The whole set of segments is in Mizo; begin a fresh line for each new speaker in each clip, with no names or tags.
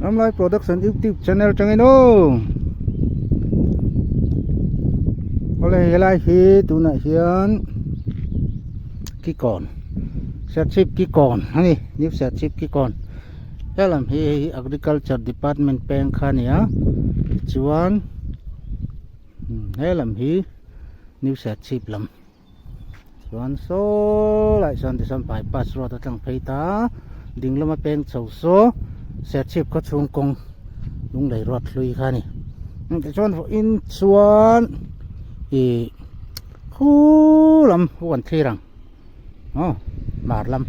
Ramlai Production YouTube channel tangin aw Awle helai hi tunah hian Kikawn Serchhip Kikawn a ni New Serchhip Kikawn helam hi hei hi Agriculture Department peng kha a ni a tichuan helam hi New Serchhip lam. Chuan saw lai sawn tichuan bypass road a tlang phei ta ding lama peng chho saw Serchhip khaw chhung kawng Lunglei road hlui kha a ni tichuan vawiin chuan ih khu lam khu an thlir ang aw hmar lam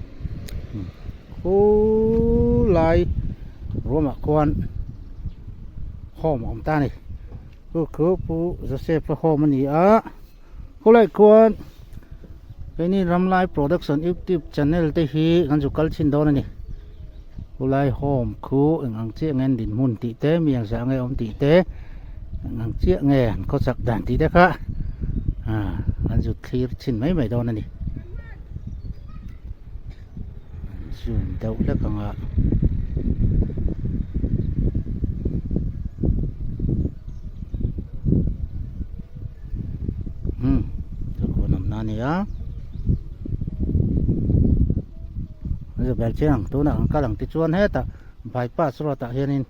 khu lai ruamah khuan home a awm ta a ni chu khu Pu Joseph a home a ni a. Khawlai khuan keini Ramlai Production YouTube channel te hi kan zu kal chhin dawn a ni. Khawlai home khu eng ang chiah nge an dinhmun tih te mi ang zah nge awm tih te eng ang chiah nge an khawchak dan tih te kha ah kan zu thlir chhin mai mai dawn a ni. Zoom deuh hlek ang a. Hmm chu nawm na a ni a Zubel chiang tunah kan kal ang tichuan hetah bypass road ah hianin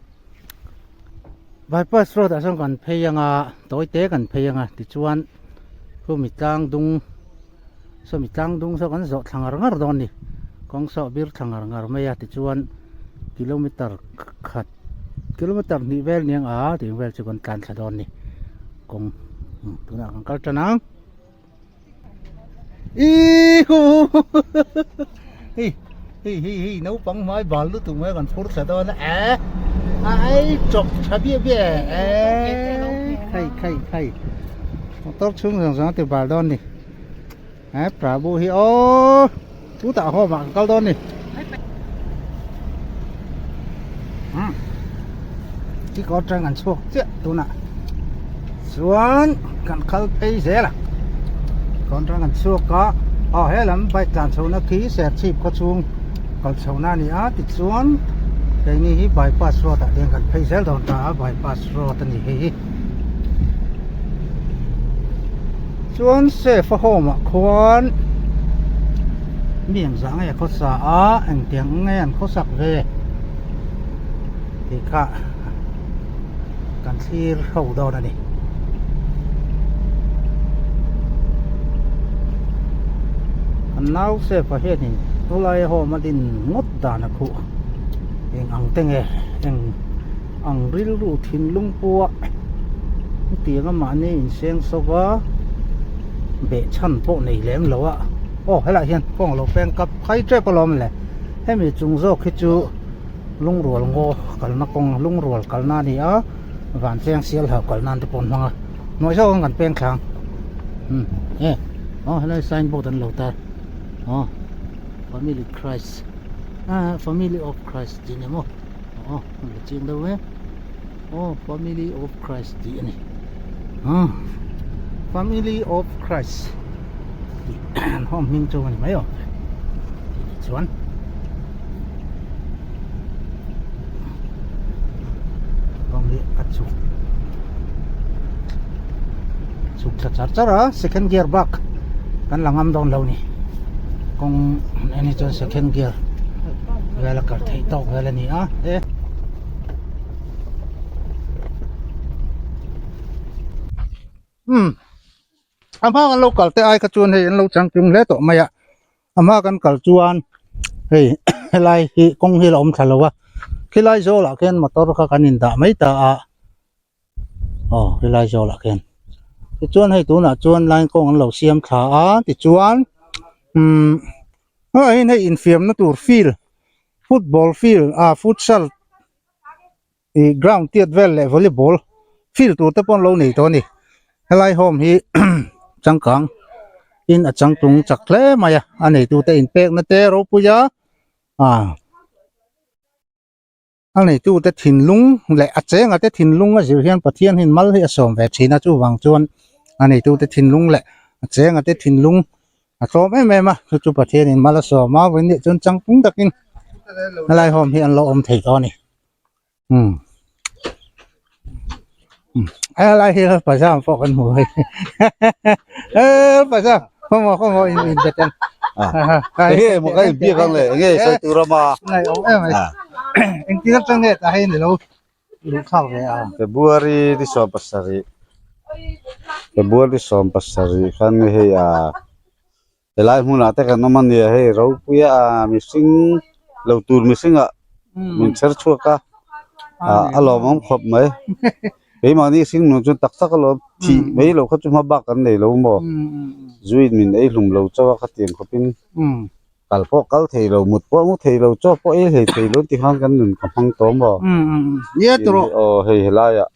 bypass road ah sawn kan phei anga tawi te kan phei anga tichuan khumi tlang dung sawmi tlang dung saw kan zawh thla ngar ngar dawn a ni kawng saw bir thla ngar ngar mai a tichuan kilometer khat kilometer hnih vel aniang a tih vel chu kan tlan thla dawn a ni kawng tunah kan kal tan ang ihu hei hei hei hei naupang hmai bal lutuk mai kan phur thla dawn a eh a ei chawp tha biah biah eh khai khai khai motor chhung zawng zawng a ti bal dawn a ni eh Prabhu hi aw chutah home ah kan kal dawn a ni umm kikaw atang kan chhuak chiah tunah chuan kan kal phei zel a kikaw atang kan chhuak a aw helam bike tlan chhohna khi serchhip khaw chhung kal chhohna a ni a tichuan keini hi bypass road ah hian kan phei zel dawn ta a bypass road a ni hei hi. Chuan safe a home ah khuan mi ang zah nge a khawsa a engtiang nge an khawsak ve tih kha kan thlir ho dawn a ni. Kan nau safe ah hianin chulai home a din ngawt dan a khuh eng ang te nge eng. Ang rilru thinlung pawh hetiang a mahni inseng sawva beh chhan pawh nei lem lo a aw helaiah hian kawng a lo peng kap khai tep alawm le hemi chung zawk hi chu lungrual ngaw kalna kawng lungrual kalna a ni a van cheng sial hau kal nan te pawh an hmang a hnuai zawk ang kan peng thlang umm e aw helai sign board an lo tar aw family christ ah family of christ tih ni maw. Aw an la chiang deuh e aw family of Christ tih a ni ah family of Christ tih an home hming chu a ni mai aw chuan kawng hi a chhuk chhuk thla char char a second gear bak kan la ngam dawn lo ni kawng en hi chuan second gear vel a kal theih tawk vel a ni a e umm a hma kan lo kal te ai kha chuan hei an lo changtlung hle tawh mai a a hma kan kal chuan hei helai hi kawng hi a la awm thla lo a khilai zawlah khian motor kha kan indah mai ta a. Aw helai zawlah khian tichuan hei tunah chuan line kawng an lo siam thla a tichuan umm hengah hian hei infiamna tur field football field ah futsal ih ground tiat vel leh volleyball field tur te pawh an lo nei tawh a ni helai home hi changkang in a changtlung chak hle mai a a neitute inpekna te ropui a ah. A neitute thinlung leh a chenga te thinlung a zir hian Pathian hian mal hi a sawm ve thin a, chuvang chuan a neitute thinlung leh a chenga te thinlung a tlawm em em a, chu chu Pathianin mal a sawm a, vawiin nih chuan changpung takin helai home hi an lo awm thei tawh a ni. Umm a lai hi pazam pawh kan hmu hei eee pazam khawmaw khawmaw in in bet ang
enge maw ka in biak ang le enge sawi tur a ma
ngaih awm em mai engtin atang nge tah hei ni lo luh thlak ve a
February ni 17 February 17 khan hei a Helai hmunah te kan awm a nia hei ropuia mihring lo tur mihringah min chher chhuak a ah a lawmawm khawp mai keimahni hring nun chu tak tak alawm thih mai loh kha chu hma bak kan nei lo maw zuin min ei hlum lo chauh a khatiang khawpin kal pawh kal thei lo mut pawh mu thei lo chaw pawh ei hlei thei lo ti khan kan nun ka hmang tawh maw aw hei helaiah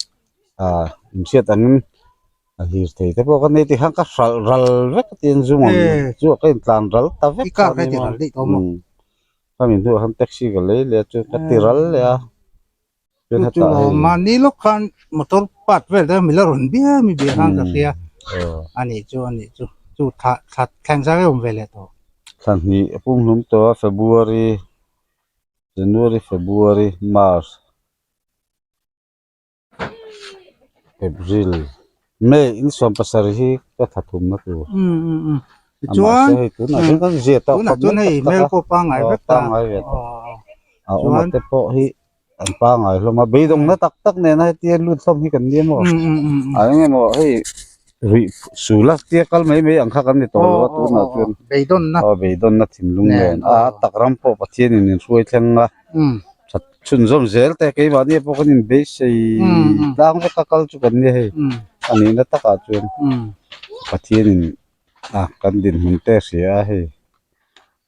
ah inhriat angin. A hlir thei te pawh ka nei tikhan ka hralh ral vek a tiin zum ang chu ka intlan ral ta vek
I car kha i ti ral daih tawh maw?
Khami hnuah khan taxi ka lei leh a chu ka ti ral leh a
chuan hetah hei mahni lawk khan motor part vel te mi la rawn bia mi bia khan ka hria a nih chu a nih chu chu thla thla thleng zar awm ve leh tawh.
Thla hnih a pumhlum tawh a February January February March. April May in 70 hi ka tha thum na tur
tichuan
tunah chuan kan zia tawh
tunah chuan hei hmel pawh pangngai vek ta
pangngai ve tawh a awm te pawh hi an pangngai hlawm a beidawng na tak tak nena hetia lut hlawm hi kan nia maw a eng emaw hei ruih sul a tia kal mai mai ang kha kan ni tawh lo a tunah chuan
beidawn na
aw beidawn na thinlung nen a tak ram pawh Pathian in min hruai thleng a. That chhunzawm zel te keimahni pawh kan inbeisei tlang vek a kal chu kan nia hei a nihna takah chuan Pathianin a kan dinhmun te a hria a hei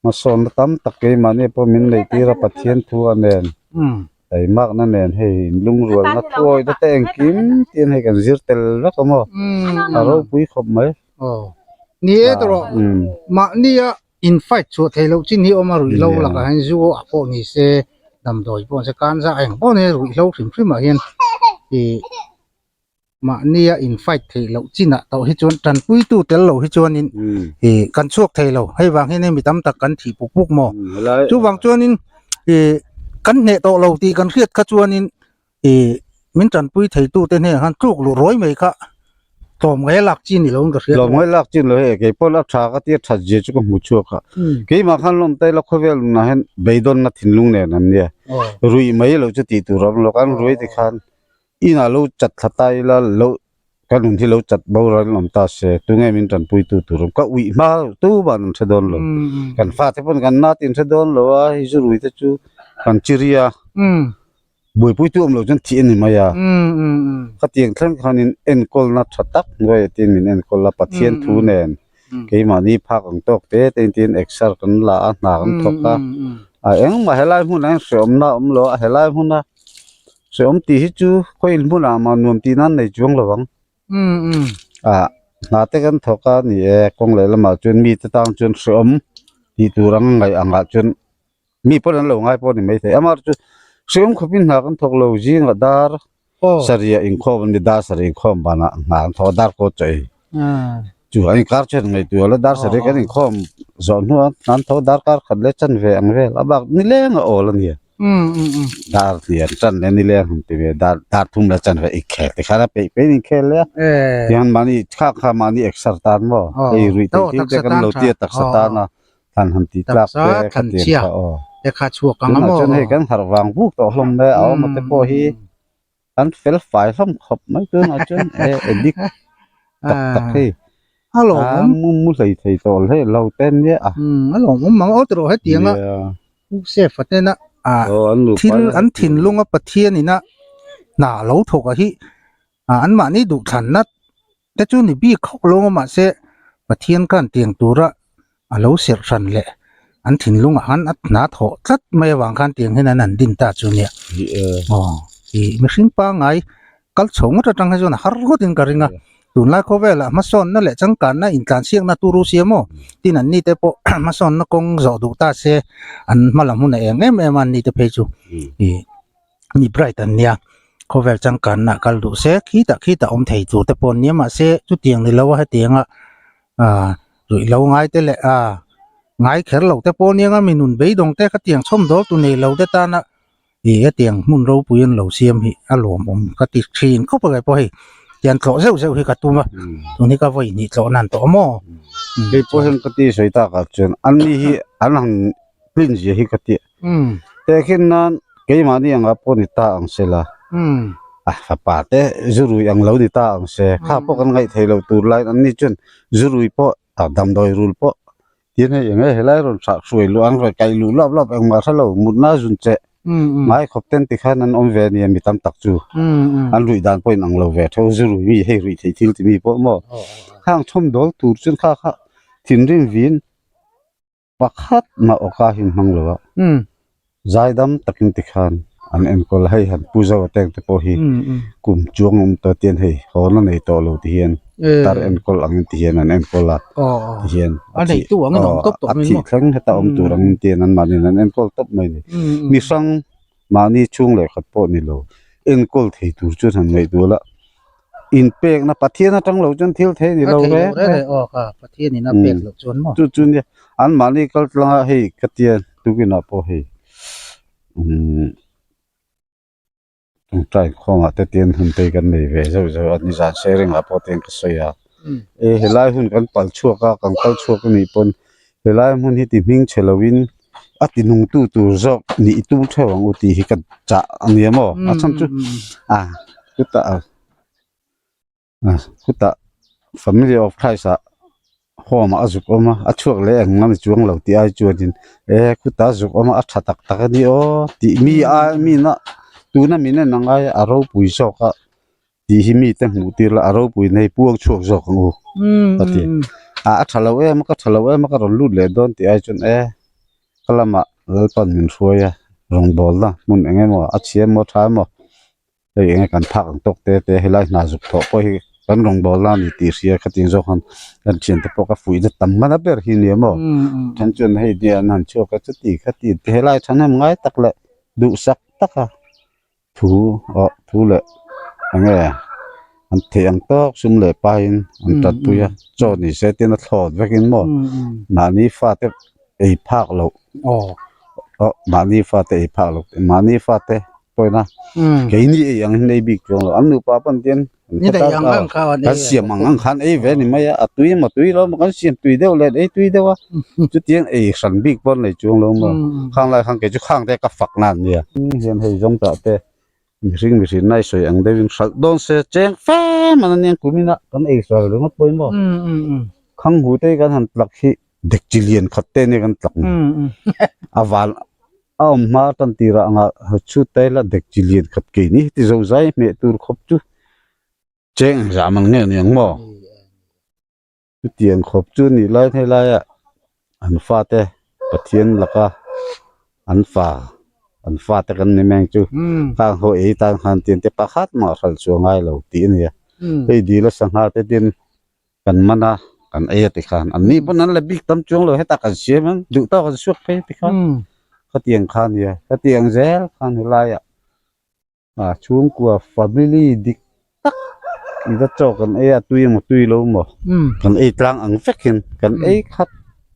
hmasawnna tam tak keimahni pawh min neih tir a Pathian thu a nen taimakna nen hei inlungrualna thuawihna te engkim tiin hei kan zir tel vek a maw a ropui khawp mai.
Aw ni e tawh mahnia In fight chhuah theih loh chin hi awm a ruihhlo lakah hian zu ah pawh ni se damdawi pawh ni se kanza eng pawh ni se ruihhlo hrim hrim ah hian ih mahnia in fight theih loh chinah tawh hi chuan tanpuitu tel lo hi chuanin ih kan chhuak thei lo hei vang hian hei mi tam tak kan thih puk puk maw chuvang chuanin ih kan hneh tawh lo tih kan hriat kha chuanin Ih min tanpui theitu te hnenah khan tluk luh rawi mai kha tlawmngaih a lak chi ni lo in ka hria.
Tlawmngaih lak chi ni lo hei kei pawh a tha ka tia that zia chu ka hmu chhuak a. Keimah khan lawm ta ila khawvel nunah hian beidawnna thinlung nen an nia. Ruih mai lo chu tih tur a awm lo kan ruai ti khan inah lo chat thla ta ila lo ka nun hi lo chat boral in awm ta se tunge min tanpui tu tur awm ka uih hma tu ban an hre dawn lo. Kan fate pawn kan nat in hre dawn lo a hei zu rui te chu kan chiria. Buaipui tu awm lo chuan thih a ni mai a. Khatiang thleng khanin enkawlna tha tak hnuaiah tin min enkawl a, Pathian thu nen keimahni phak ang tawk te te in tin exer kan la a, hna kan thawk a. A engmah helai hmunah hian hrehawmna a awm lo a, helai hmuna hrehawm tih hi chu khawi hmunah mah nuam tih nan nei chuang lo ang. Ah hna te kan thawk a ni e, kawng leh lamah chuan mite tan chuan hrehawm tih tur ang ngaih angah chuan Mi pawn an lo ngai pawh a ni maithei. Amah chu hriam khawpin hna kan thawk lo zingah dar sarih inkhawm an ni dar sarih inkhawm banah hna an thawk a dar kawt chaw ei. Chu an inkar chuan ngaihtuah la dar sarih kan inkhawm zawh hnuah hna an thawk a darkar khat leh chanve ang vel a bak nileng a awl a nia. Dar hnih an tan leh nileng han ti ve dar dar thum leh chanve i khel ti khan a peih peih in inkhel leh a. Tiang mahni thlak kha mahni exer tan maw hei ruih theih thil te kan lo tia taksa tan a. Thlan han tih tlak
te kha tiang kha aw. Te kha chhuak ang a maw.
Tunah chuan hei kan harh vang vuk tawh hlawm le a awm a te pawh hi an fel fai hlawm khawp mai tunah chuan e addict tak tak hei.
A lawmawm.
A mu hlei thei tawh hle lo te nia
a. A lawmawm mang aw tiraw hetiang a U Sefa tena a thil an thinlung a Pathian ina hna lo thawk a hi an mahni duhthlanna te chu ni bik khawp lo a mahse Pathian khan tiang tura a lo serh hran leh an thinlungah khan a hna thawh tlat mai avang khan tiang hian an han din ta chu nia aw ih mihring pangngai kal chho ngawt atang hi chuan a har ngawtin ka ring a tunlai khawvelah hmasawnna leh changkanna intlansiakna turu siam aw tin an ni te pawh hmasawnna kawng zawh duh ta se an hma lam hun a eng em em a an ni te phei chu ih. Mi bright an nia khawvel changkanna kal duh se khitah khitah awm thei tur te pawh an nia mahse chutiang ni lo a hetiang a ah ruih lo ngai te leh ah ngai kher lo te pawh ania mi nun beidawng te khatiang chhawm dawl tu nei lo te tana Ih hetiang hmun ropui an lo siam hi a lawmawm ka ti thin khawp a kei pawh hei tiang tlawh zeuh zeuh hi ka tum a tun hi ka vawi hnih tlawh nan tawh maw.
Kei pawh hian ka ti sawi tak ah chuan an ni hi an han clean zia hi ka ti tehkhin nan keimahni anga pawh ni ta ang se la a fapa te zu rui ang lo ni ta ang se kha pawh kan ngaih theih loh tur laiin an ni chuan zu rui pawh a damdawi rul pawh tin hei eng nge helai rawn hrah hruai luh an rawn kaih luh lap lap engmah hre lo mutna zun che ngai khawp ten tikhan an awm ve ania mi tam tak chu an ruih dan pawh in ang lo ve theuh zu rui mi hei ruih theih thil ti mi pawh maw khang thawm dawl tur chuan kha kha thinrim vin Pakhat mah awka hi an hmang lo a, zaidam takin tikhan an enkawl a, hei han pu zo ateng te pawh hi kum chuang awm tawh tian hei hawn a nei tawh lo ti hian tar enkawl angin ti hian an enkawl a ti hian a thih a thih thleng heta awm tur angin ti hian anmahniin an enkawl tawp mai a ni. Mi hrang mahni chhung leh khat pawh ni lo enkawl thei tur chuan han ngaihtuah la. Inpekna Pathian atang lo chuan thil thei ni lo reng reng.
Aw ka Pathian in a pek loh chuan maw.
Chu chu nia an mahni kal tlanga hei ka tia tukin ah pawh hei umm tawngtai khawngah te tian hun te kan nei ve zeuh zeuh a nizan sharing ah pawh tian ka sawi a e helai hun kan pal chhuak a kan kal chhuak anih pawn helai hmun hi ti hming chhe lo in a ti nung tu tur zawk nih i tum theuh ang u tih hi ka chah a nia maw a chhan chu a chutah a chutah family of Christ ah home ah a zuk awm a a chhuak leh eng ang chuang lo tih ai chuanin e khutah a zuk awm a a tha tak tak a ni aw tih mi a mi na tuna min en ang ai a ropui zawk a tih hi mite hmuh tir la a ropui nei puang chhuak zawk ang u a ti a a tha lo em a ka tha lo em a ka rawn lut leh dawn tih ai chuan e ka lamah Lalpan min hruai a rawngbawlna hmun eng emaw a chhia emaw tha emaw hei eng nge kan phak ang tawk te te helai hna zuk thawh pawh hi kan rawngbawlna a ni tih hria khatin zawk han kan thiante pawh ka fuihna tam hmana ber hi nia maw then chuan hei nia an han chhuak a chuti khati helai thahnem ngai tak leh duhsak taka thu aw thu leh eng nge an theih ang tawk sum leh pain an tat pui a chaw ni se tin a thlawt vekin maw mahni fate ei phak loh aw mahni fate ei phak loh mahni fate pawina keini ei ang hi nei bik chuang lo an nupa pawn tian kan siam ang ang khan ei ve a ni mai a a tui emaw tui lo emaw kan siam tui deuh leh ei tui deuh a chutiang ei hran bik pawn nei chuang lo maw khang lai khan kei chu khang te ka fak na an nia hian hei zawng tah te mihring mihring nai sawi ang deuhin hralh dawn se cheng fem an aniang kumin a kan ei hral ringawt pawhin maw khang hu te kan han tlak hi dek chi lian khat te nia kan tlak ni a van a awm hma tan tirah anga chhut te la dek chi lian khat kei ni heti zo zai hmeh tur khawp chu cheng engzah man nge ni ang maw chutiang khawp chu nih lai helai ah an fate Pathian laka an fa an fate kan ni meng chu khang ho ei tan khan tin te pakhat mah hral chu a ngai lo tih a nia hei dil a sangha te tin kan man a kan ei a tikhan an ni pawn an la bik tam chuang lo hetah kan siam ang duh tawk an suak phei tikhan khatiang kha nia khatiang zel khan helaiah ah chhungkua family dik tak i va chaw kan ei a tui emaw tui lo maw kan ei tlang ang vek hian kan ei khat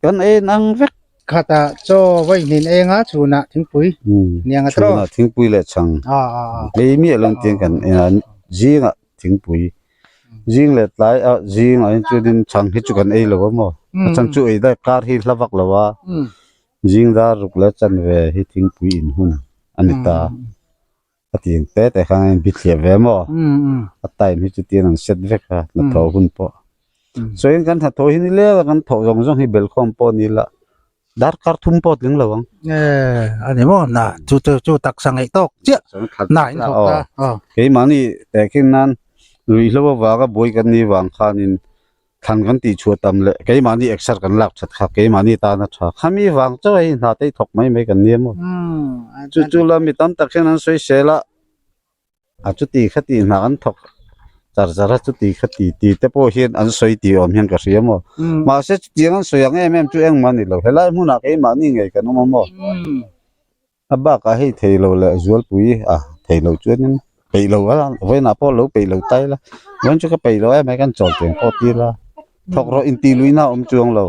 kan ei in ang vek.
Khatah chaw vaihnin enga chhunah thingpui niang a tawk.
Chhunah thingpui leh chhang ei miah lo tiang kan en a zingah thingpui zing leh tlai ah zing ah hian chuanin chhang hi chu kan ei lo a maw a chhan chu ei daih kar hi hla vak lo a zing dar ruk leh chanve hi thingpui in hun a ni ta a ti ang te te khan a inbithliah ve maw a time hi chutiang an set vek a hnathawh hun pawh sawiin kan hnathawh hi ni lel a kan thawh zawng zawng hi belhkhawm pawh ni la darkar thum pawh a tling lo ang.
E a ni maw na chu chu chu taksa ngaih tawk chiah na in thawk ta aw.
Keimahni tehkhin nan ruihhlo avanga buai kan nih vang khanin thlan kan tih chhuah tam leh keimahni exer kan lak that kha keimahni tan a tha khami vang chauh a hei hna te hi thawk mai mai kan nia maw chu chu la mi tam tak hian an sawi sel a a chuti khati hna an thawk char char a chuti khati tih te pawh hian an sawi tih awm hian ka hria maw mahse chutiang an sawi ang em em chu engmah a ni lo helai hmunah keimahni ngei kan awm a maw. A bakah hei thei lo leh zualpui a thei lo chuanin peih lo a vawiinah pawh lo peih lo ta ila vawiin chu ka peih lo em mai kan chawl teng pawh tir a thawk rawh intih luihna a awm chuang lo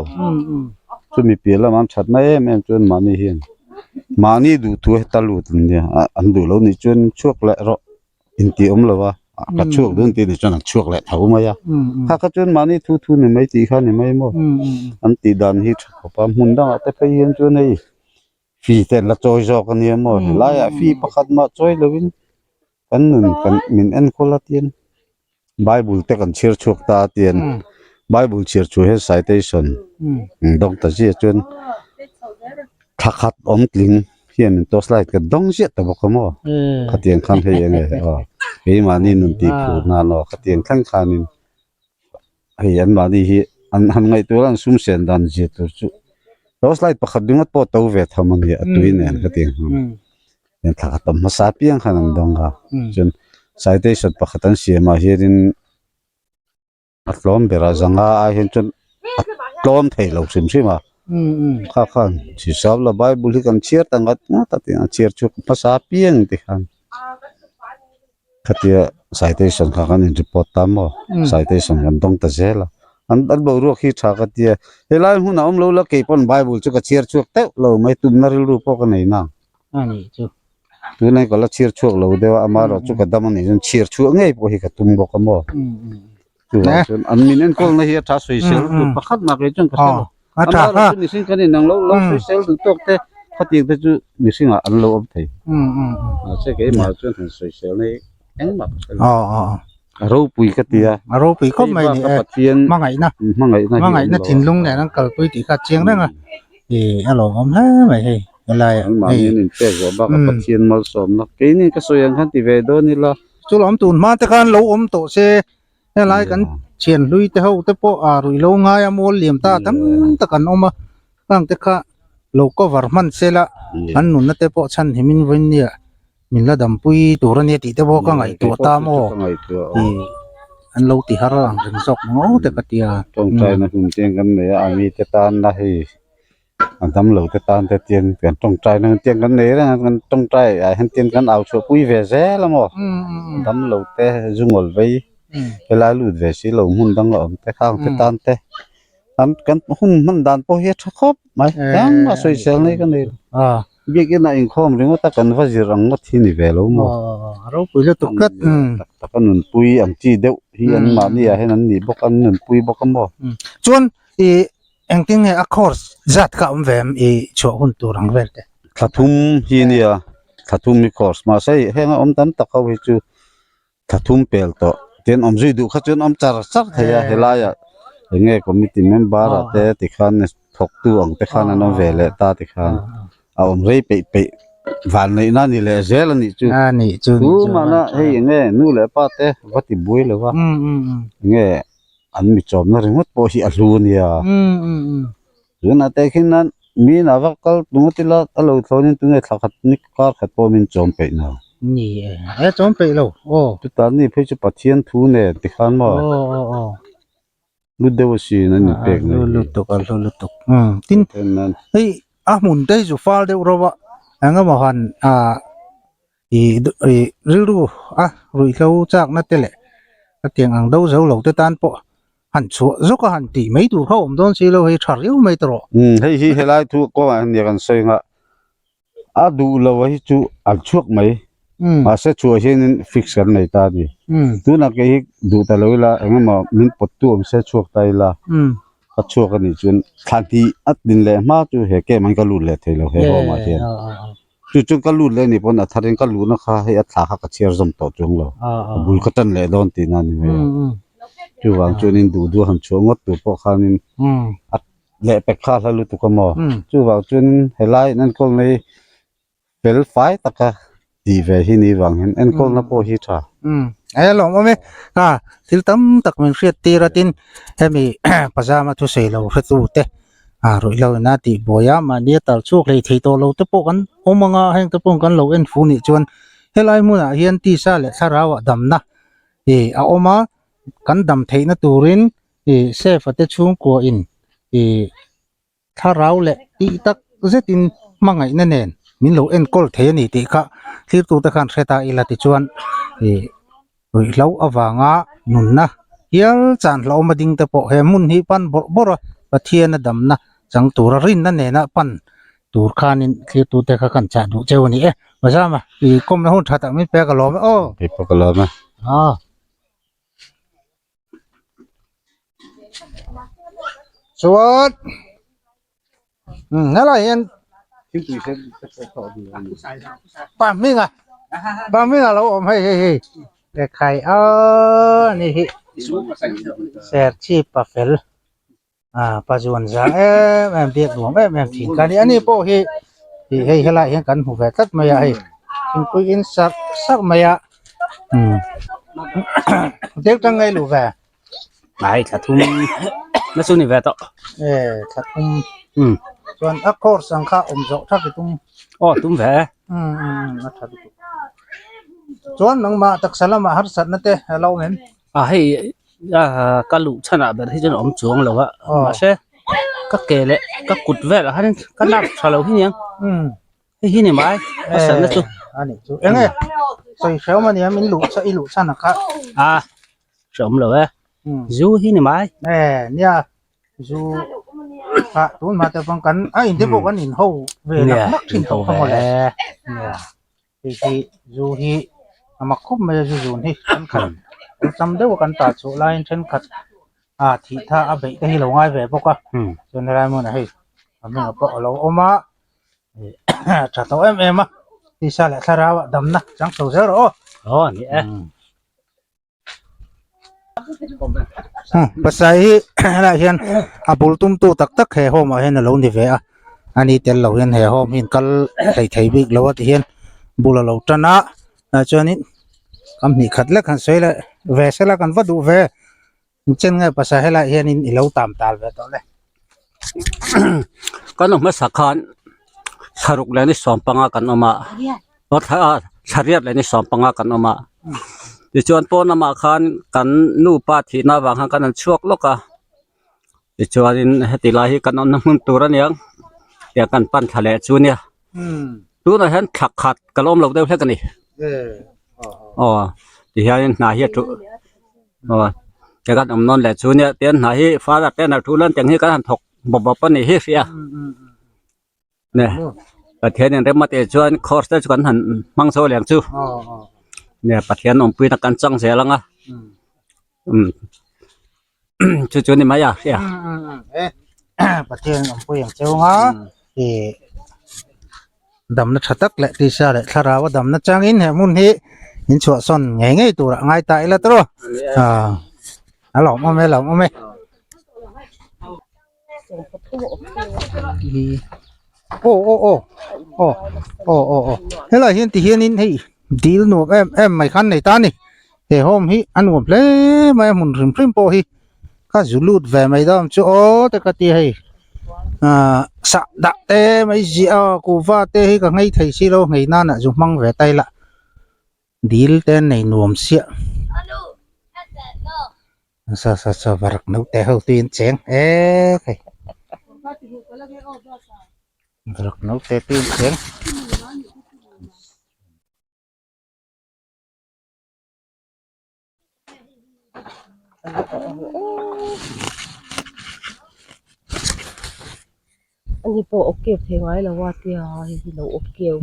chumi piah lamah an that na em em chuan mahni hian. Mahni duh thu heta lut an nia an duh lo nih chuan chhuak leh rawh intih awm lo a ka chhuak dawn tih nih chuan an chhuak leh tho mai a kha kha chuan mahni thu thu ni mai tih kha ni mai maw an tih dan hi tha khawp a hmun dangah te phei hian chuan hei fee te an la chawi zawk a nia maw helaiah fee pakhat mah chawi lovin kan nun kan min enkawl a tian bible te kan chhiar chhuak ta a tian bible chhiar chhuah hian citation dawng ta ziah chuan thla khat awm tling hian torch light ka dawng ziah ta bawk a maw khatiang khan hei enge aw keimahni nun tih phur nan aw khatiang thleng khanin hei anmahni hi an han ngaihtuah a an sum sen dan zia tur chu torch light pakhat ringawt pawh to ve tham a nia a tui nen khatiang hian thla khat awm hmasa apiang khan an dawng a chuan citation pakhat an siam ah hianin a tlawm berah zanga ai hian chuan a tlawm thei lo hrim hrim a kha khan hrisau la bible hi kan chhiar ta ngat ngat a tiang a chhiar chhuak hmasa apiang te khan khatia citation kha kan in report ta maw citation kan dawng ta zel a an an boruak hi tha ka tia helai hmunah awm lo la keipawn bible chu ka chhiar chhuak teuh lo mai tumna rilru pawh ka nei nang.
a nih chu.
Tunai ka la chhiar chhuak lo deuh a amaherawh chu ka dam a nih chuan chhiar chhuah ngei pawh hi ka tum bawk a maw. Chuvang chuan an min enkawlna hi a tha sawisel tur pakhat mah kei chuan ka hre lo. Amaherawh chu mihring kan inang lo lo sawisel duh tawk te khatiang te chu mihringah an lo awm thei. Mahse keimah chuan han sawiselna hi engmah ka hre lo. A ropui ka ti a.
A ropui khawp mai ni e.
Pathian
hmangaihna
hmangaihna
hmangaihna thinlung nen an kalpui tih kha a chiang reng a. Ih a lawmawm hle mai hei helai ah
Engmahni an inpek zawh bakah Pathian malsawmna keini ka sawi ang khan ti ve dawn ila.
Chu lawm tun hma te khan lo awm tawh se helai kan thian hlui te ho te pawh a ruih lo ngai a mual liam ta tam tak an awm a khang te kha lo cover hman se la an nunna te pawh chhan himin vawiin nia Min la dampui tur a nia tih te pawh ka ngaihtuah ta maw? Ih an lo ti har ang reng zawk maw te ka tia.
Tawngtaina hun chiang kan nei a, a mite tan la hei a damlo te tan te tian kan tawngtaina hun chiang kan nei reng a, kan tawngtai ah hian tian kan au chhuah pui ve zel a maw? Damlo te zungawl vei helai lut ve si lo hmun dang a awm te khang te tan te an kan hun hman dan pawh hi a tha khawp mai engmah sawisel nei ka nei lo. Biakin a inkhawm ringawt a kan va zir ang ngawt hi ni ve lo maw?
A ropui lutuk tlat.
Tak tak a nunpui ang chi deuh hi an mahni ah hian an nih bawk a, an nunpui bawk a maw?
Chuan i engtin nge a course zat kha a awm ve em i chhuah hun tur ang vel te?
Thla thum hi nia, thla thum hi course mahse heng a awm tam tak ho hi chu thla thum pel tawh tin awm zui duh kha chuan awm char char thei a helaiah eng nge committee member ah te tikhan thawktu ang te khan an awm ve leh ta tikhan a awm rei peih peih van neih na ni leh zel a nih chu tu mahna hei eng nge nu leh pa te va ti buai lo va eng nge an mi chawmna ringawt pawh hi a hlu a nia. Tunah te khian min a va kal ringawt ila a lo thlawnin tunge thla khat ni kar khat pawh min chawm peih lo.
Ni e, e chawm peih lo aw.
Chutah ni phei chu Pathian thu nen tikhan maw.
Aw aw aw.
Lu deuh asin an inpek
mai. Lu lutuk a lu lutuk. Tin hei a hmun te hi chu fal deuh ro a engemaw han ah ih ih rilru a ruihhlo chakna te leh hetiang ang do zo lo te tan pawh Han chhuah zawk a han tih mai tur kha awm dawn si lo hei tha riau mai tawh.
Umm hei hi helai thu kawngah hian nia kan sawi anga a duh lo a hi chu an chhuak mai mahse chhuah hianin fix kan nei ta a ni tunah kei hi duh ta lo ila eng emaw min pawt tu awm se chhuak ta ila ka chhuak a nih chuan thla hnih a din leh hma chu he camp ah hian ka lut leh thei lo he home ah hian chu chuan ka lut leh a nih pawn a tharin ka luhna kha hei a thla kha ka chhiar zawm tawh chuang lo a bul ka tan leh dawn tihna a ni mai a chuvang chuanin duh duh han chhuah ngawt tur pawh khanin a lehpek kha a hla lutuk a maw chuvang chuanin helai in enkawl na hi fel fai taka tih ve hi ni vang hian enkawlna pawh hi tha.
E lawm awm e a thil tam tak min hriat tir a tin hemi pajama thusawi lo hretu te a ruih lo ina tih buai a mahni a tal chhuak hlei thei tawh lo te pawh kan awm ang a heng te pawh kan lo en fu nih chuan helai hmunah hian tisa leh thlarau ah damna ih a awm a kan dam theihna turin ih safe a te chhungkua in ih thlarau leh tih tak zetin hmangaihna nen min lo enkawl thei a ni tih kha thirtute khan hre ta ila tichuan ih ruihhlo avanga nunna hial chan hlauhawm a ding te pawh he hmun hi pan bawrh bawrh a Pathian a damna chang tura rinna nena pan. Tur khanin thlirtute kha kan chah duh cheu a ni e. Mazama, i kawmna hun tha tak min pek a lawm e aw.
Kei pawh ka lawm e.
Aw. Chuan helai hian pa hminga pa hminga lo awm hei hei hei lehkhai aw ni hi serchhip pa fel. Ah pa zuan za em em biak nuam em em thin ka ni ani pawh hi ih hei helai hian kan hmu ve tlat mai a hei thingpui in sak sak mai a umm deuh tang ngei luh ve
ai thla thum na chu ni ve tawh
e thla thum um chuan a course ang kha awm zawh thak i tum
aw tum ve
um um a tha lutuk chuan nangmah taksa lamah harsatna te a lo awm em
a hei ka luh chhan ah ber hi chuan a awm chuang lo a mahse ka ke leh ka kut velah hian ka lak tha lo hi aniang hei hi ni mai ka sat na chu
ani chu eng e sawi hrehawm ania min luh i luh chhan a kha
a hrehawm lo e zu hi ni mai
e nia zu kha tun hma te pawh kan a in te pawh kan in ho ve nak nak thin tawh kha mawle nia Hei hi zu hi a mak khawp mai a zu zun hi thenkhat awlsam deuh a kan tah chhuah laiin thenkhat ah thih tha a beih te hi lo ngai ve bawk a chuan helai hmunah hei a hmingah pawh a lo awm a ih tha tawh em em a tisa leh thlarau ah damna chang chho zel rawh aw.
Aw a ni e.
Pasai hi helaiah hian a bul tumtu tak tak he home ah hian a lo ni ve a ani tel lo hian he home hi an kal thei thei bik lo a ti hian bul a lo tan a tah chuanin kam hnih khat lek han sawi leh ve sela kan va duh ve chen nge pasai helaiah hianin i lo tam tal ve tawh le.
Kan awm hmasa khan thlaruk leh ni sawmpanga kan awm a. Thla riat leh ni sawmpanga kan awm a tichuan pawn lamah khan kan nupa thihna avang khan kan han chhuak lawk a tichuanin heti lai hi kan awmna hmun tur a niang tiang kan pan thla leh chu nia tunah hian thla khat ka la awm lo deuh hlek a ni aw tihianin hna hi a thu aw tiang kan awm nawn leh chu nia tian hna hi father te an thu lan tiang hi kan han thawk bawp bawp a ni hi hria. Nè Pathian in rem a tih chuan course te chu kan han hmang zo leh ang chu nè Pathian awmpuina kan chang zel ang a umm chu chu ni mai a hria.
Pathian awmpui ang cheu anga ih damna tha tak leh tisa leh thlarau a damna changin he hmun hi in chhuahsawn ngei ngei turah ngai ta ila tawh a lawmawm e lawmawm e. Aw aw aw aw aw aw aw helai hian ti hianin hei dil nuam em em mai khan nei ta a ni he home hi a nuam hle mai a hmun hrim hrim pawh hi ka zu lut ve mai dawn chu aw te ka ti hei ahh sah dah te mai ziah a kuhva te hi ka nghei thei si lo nghei nan ah zu hmang ve ta ila dil te nei nuam siah. Sa sa sa varak naute ho te in cheng ek hei varak naute te in cheng.
Ani pawh awk keu thei ngai lo a tia hei hi lo awk keu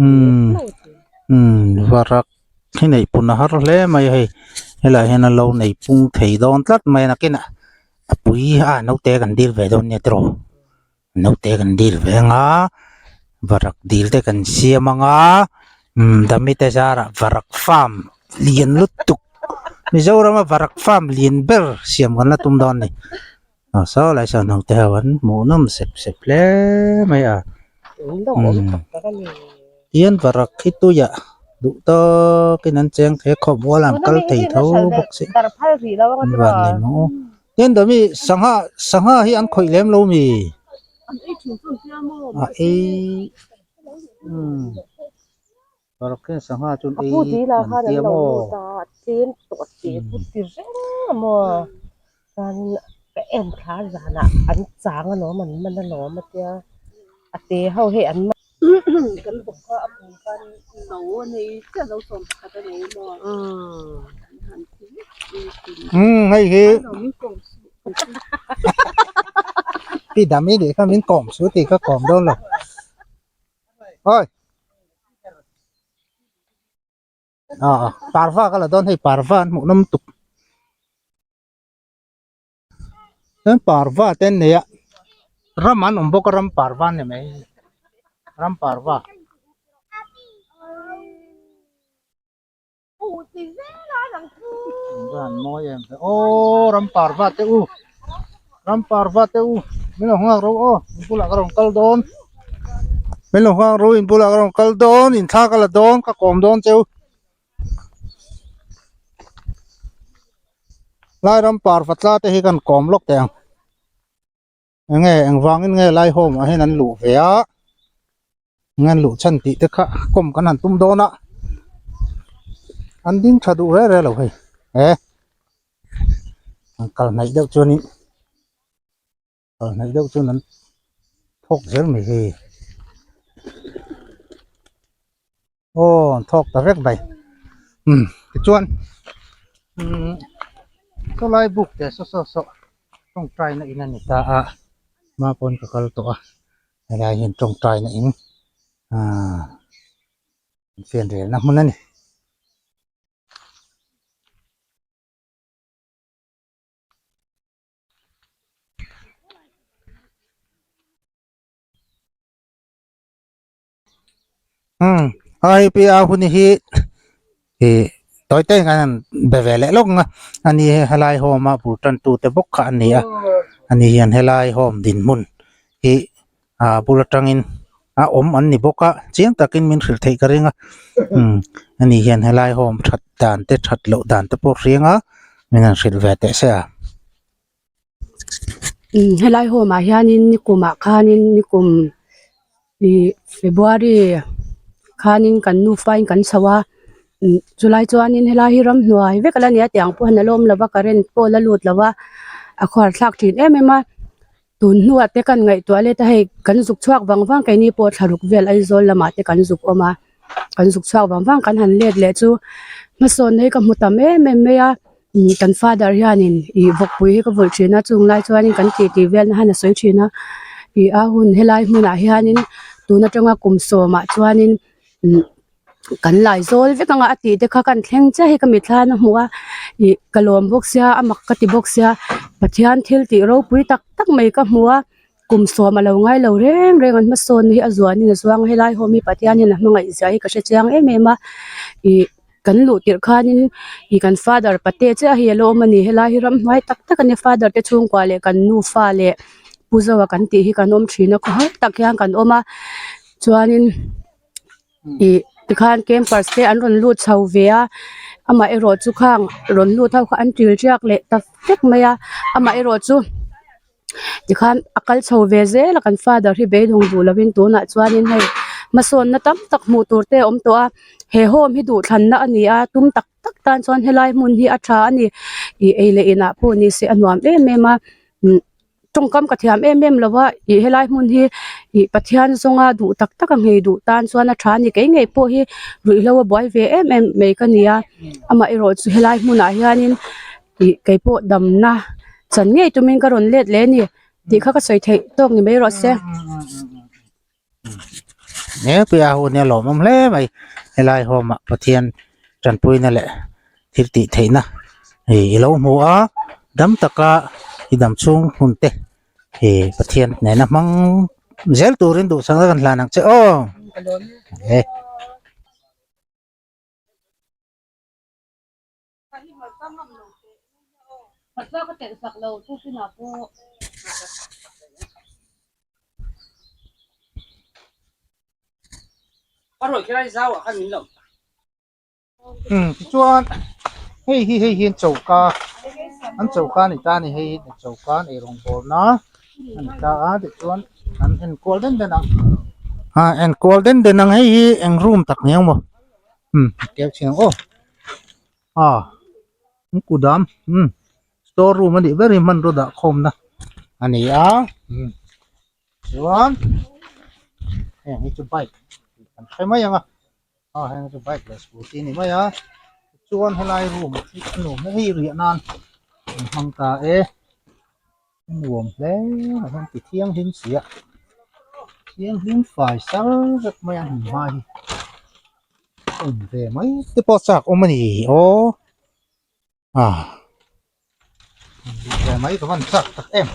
umm varak hi neih pun a har hle mai hei helaiah hian a lo nei pung thei dawn tlat mai a nakinah a pui a naute kan dil ve dawn nia tiraw naute kan dil ve ang a varak dil te kan siam ang a umm dami te zarah varak farm lian lutuk Mizorama varak farm lian ber siam kan la tum dawn a ni. Aw saw lai sawn ho te ho an hmuh nawm sep sep hle mai a tihian varak hi tuiah duh tawkin an cheng thei a khawmual an kal thei tho bawk si van nei maw tihian dawmi sangha sangha hi an khawih lem lo mi a ei umm. Varak hian sangha chu an ei an tia maw? Umm hei hi pi dam i nih kha min kawm su tih ka kawm dawn lo. Oi. A parva ka la dawn hei parva an hmuh nawm tuk. Chuan parva te an nei a ram an awm bawk a ram parva an ni mai ram parva. An mawi em ve aw ram parva te u ram parva te u min lo nghak ro aw in bulah ka rawn kal dawn min lo nghak ro in bulah ka rawn kal dawn in thla ka la dawn ka kawm dawn cheu lai ram parva tla te hi kan kawm lawk teh ang enge engvangin nge lai home ah hian an luh ve a enge an luh chhan tih te kha kawm kan han tum dawn a an ding tha duh reh reh lo hei he an kal hnaih deuh chuanin kal hnaih deuh chuan an thawk zel mai hei aw an thawk ta vek mai umm tichuan umm sawlai buk te saw saw saw tawngtai na in a ni ta a hma pawn ka kal tawh a helai hian tawngtai na in ahh fianrial na hmun a ni. Umm ai pi a hun hi ih tawi te hian an be ve leh lawk ang a ani hi helai home a bul tan tu te bawk kha a ni a ani hian helai home dinhmun hi ah bul atangin a awm an ni bawk a chiang takin min hrilh theih ka ring a umm ani hian helai home that dan te that loh dan te pawh hriang a min han hrilh ve teh se a.
Umm helai home ah hianin nikum ah khanin nikum ih February khanin kan nufa in kan chho a umm chulai chuanin helai hi ramhnuai vek a la ni a tiang pawh hian a la awm lo va current pawh a la lut lo va a khuar thlak thin em em a tun hnuah te kan ngaihtuah let a hei kan zuk chhuak vang vang keini pawh thlaruk vel Aizawl lamah te kan zuk awm a kan zuk chhuak vang vang kan han let leh chu hmasawnna hi ka hmu tam em em mai a. Kan father hianin ih vawkpui hi ka vulh thin a chung lai chuanin kan tih tih vel na han a sawi thin a ih a hun helai hmunah hianin tun atanga kum sawmah chuanin umm kan lai zawl vek anga a tih te kha kan thleng chiah hi ka mitthla na hmu a ih ka lawm bawk sia a mak ka ti bawk sia Pathian thil tih ropui tak tak mai ka hmu a kum sawm a lo ngai lo reng reng an hmasawn hi a zuanin a zuang a helai home hi Pathian hian a hmangaih zia hi ka hre chiang em em a ih. Kan luh tirh khanin ih kan father pate chiah hi a lo awm a ni helai hi ramhnuai tak tak a nia father te chhungkua leh kan nufa leh pu zoa kan tih hi kan awm thin a khawhar tak hian kan awm a chuanin ih tikhan campers te an rawn lut chho ve a amaherawh chu khang rawn lut ho kha an til tiak leh ta vek mai a amaherawh chu. Tikhan a kal chho ve zel a kan father hi beidawng duh lovin tunah chuanin hei hmasawnna tam tak hmuh tur te a awm tawh a he home hi duhthlanna a ni a tum tak tak tan chuan helai hmun hi a tha a ni ih ei leh inah pawh ni se a nuam em em a umm tawngkam ka thiam em em lo a ih helai hmun hi ih Pathian zawnga duh tak tak a nghei duh tan chuan a tha a ni kei ngei pawh hi ruihhlo a buai ve em em mai ka ni a amaherawh chu helai hmunah hianin ih kei pawh damna chan ngei tumin ka rawn let leh a ni tih kha ka sawi theih tawk ni mai rawh se.
He puia hun hi a lawmawm hle mai helai home ah Pathian tanpuina leh thil tih theihna ih i lo hmu a dam taka i dam chhung hun te ih Pathian nena hmang zel turin duhsakna kan hlan ang che aw. Umm tichuan hei hi hei hi an choka an choka a ni ta a ni hei hi choka an eirawng bawlna a ni ta a tichuan an enkual den den ang ah enkual den den ang hei hi eng room tak ni ang maw umm keu chhin ang aw. Ah an kudam umm store room a nih ber hi hmanraw dah khawm na a ni a umm chuan heng hi chu bike tih kan hre mai ang a ah heng hi chu bike leh scooty a ni mai a chuan helai room hi a nuam hle hei riah nan an hmang ta e a nuam hle a hian ti thianghlim si a. Thianghlim fai sar vek mai a hmun hma hi awm ve mai te pawh chak awm a ni aw ah ve mai ka van chak tak em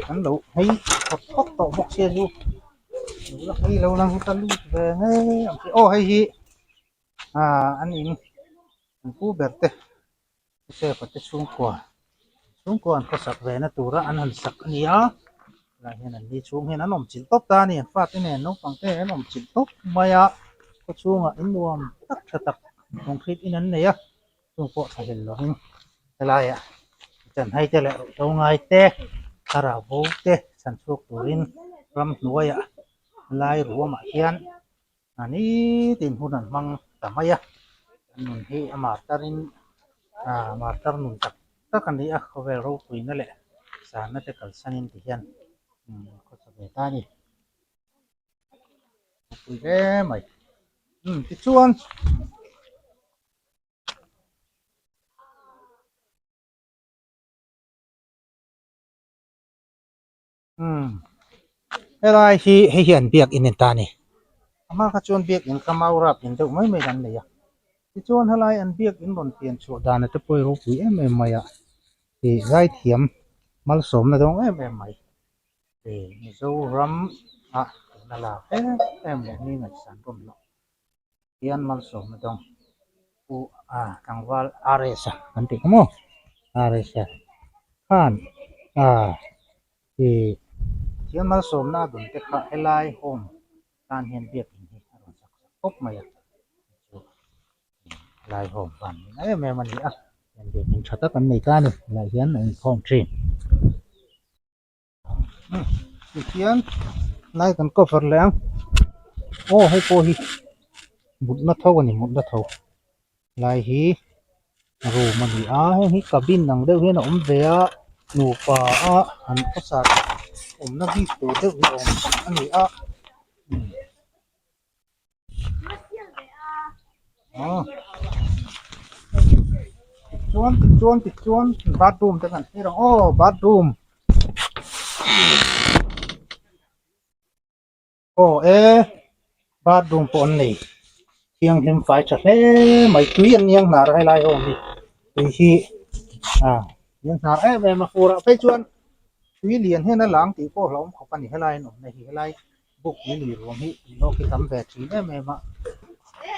kan lo phei phawt phawt tawh bawk sia chu lo la phei lo lang ta lut ve ngei ang che aw hei hi ah an in an pu ber te Josefa te chhungkua chhungkua an khawsak ve na tura an han sak a ni a tunah hian an ni chhung hian an awm chilh tawp ta a ni an fate nen naupang te an awm chilh tawp mai a khaw chhungah in nuam tak tha tak concrete in an nei a chung pawh tha hlel lovin helaiah chanhai te leh ruihhlo ngai te thlarau bo te chhan chhuak turin ramhnuaiah helai ruamah hian a nitin hun an hmang ta mai a an nun hi a martar in ah martar nun tak tak a ni a khawvel ropuina leh sanna te kalsanin ti hian khawsa ve ta a ni ropui hle mai umm tichuan. Umm helai hi hei hian biakin a ni ta a ni a hma kha chuan biakin kha mau rap in deuh mai mai an nei a tichuan helai an biakin rawn pian chhuah dan te pawh hi ropui em em mai a ih zaithiam malsawmna dawng em em mai ih Mizoram ah tuna lak em em leh mi ngaihsan rawm loh hian malsawmna dawng pu a tlangval RS a kan tih kha maw RS a khan ah ih thiam malsawmna a dun te kha helai home tan hian biakin hi a rawn sak sak khawp mai a chu helai home van ni em em a ni a hian biakin tha tak an nei ta a ni helaiah hian a inkhawm thin. Tihian lai kan cover leh ang aw hei pawh hi mutna tho a ni mutna tho lai hi room a ni a heng hi cabin ang deuh hian a awm ve a nupa a an khawsa awmna bik tur deuh hi a awm a ni a. Tichuan tichuan tichuan bathroom te kan thlir ang aw bathroom aw e bathroom pawh an nei thianghlim fai tha hle mai tui an niang hnar a helai ho hi tui hi ah niang hnar em em a fur ah phei chuan tui lian hian a lang tih pawh a hlauhawm khawp a ni helai an awmna hi helai. Buk hi lui ruam hi tui lawk hi tam ve thin em em a